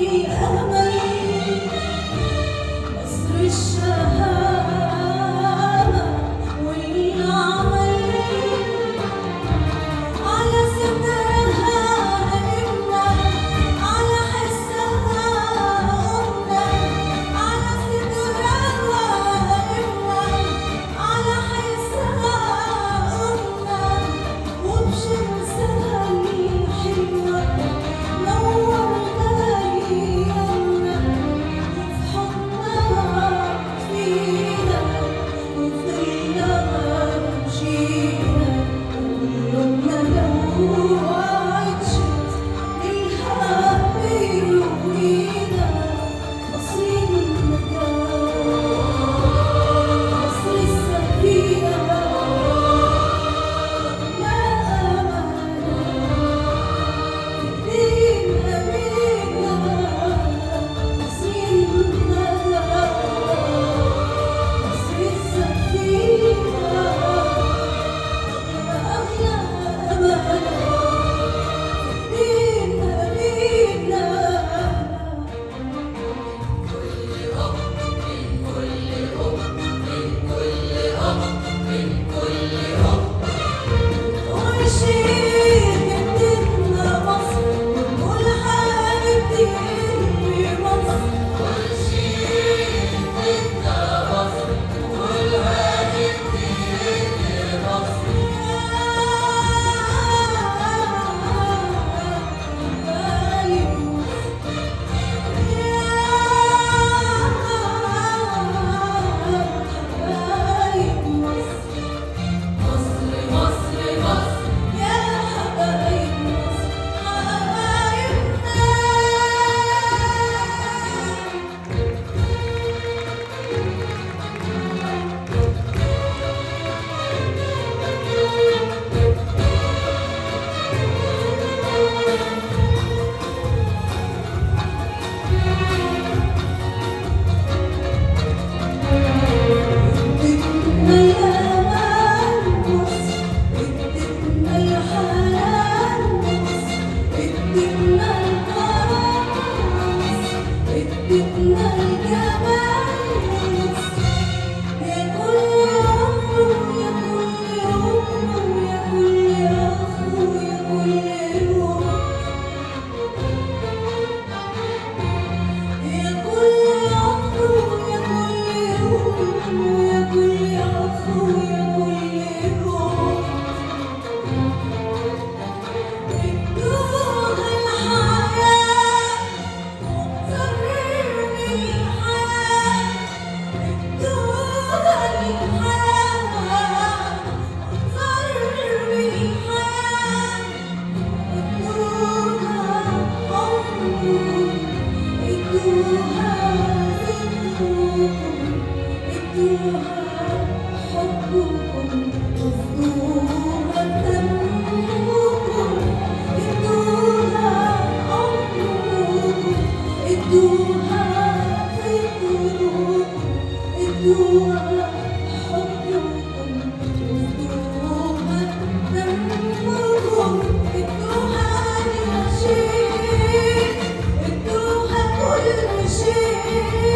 الأمل، مصر الشهامة والعمل. على صدرها نمنا، على حسها قمنا، على صدرها نمنا، على حسها قمنا، وبشمسها الحلوة نورنا أيامنا، وفي حضنها فينا وفضلنا مشينا، وقلوبنا لو عطشت نيلها بيروينا. مصر النجاة، مصر السفينة، لا أمانة في إيدين أمينة. مصر الندى، مصر السفينة، يا أغلى أمانة في إيدين أمينة. كل شيء جدتنا مصر، ونقول حبيبتي مصر. كل شيء جدتنا مصر، ونقولها جدتي مصر. يا مصر، مصر مصر يا حبايب مصر، حبايبنا. ادتنا الأمان مصر، ادتنا الحنان مصر، ادتنا الكرامة مصر، ادتنا الجمال مصر. يا كل عمر، يا كل عمر، يا كل أخ، يا كل روح، يا كل عمر، يا كل أم، يا كل أخ، يا كل روح. ادوها الحياة واكتر من الحياة، ادوها الحياة واكتر من الحياة، ادوها عمركم، ادوها فكركم، ادوها حبكم، وفدوها دمكم، ادوها عمركم، ادوها فكركم، ادوها حبكم، وفدوها دمكم، ادوها أغلى شيء، ادوها كل شيء.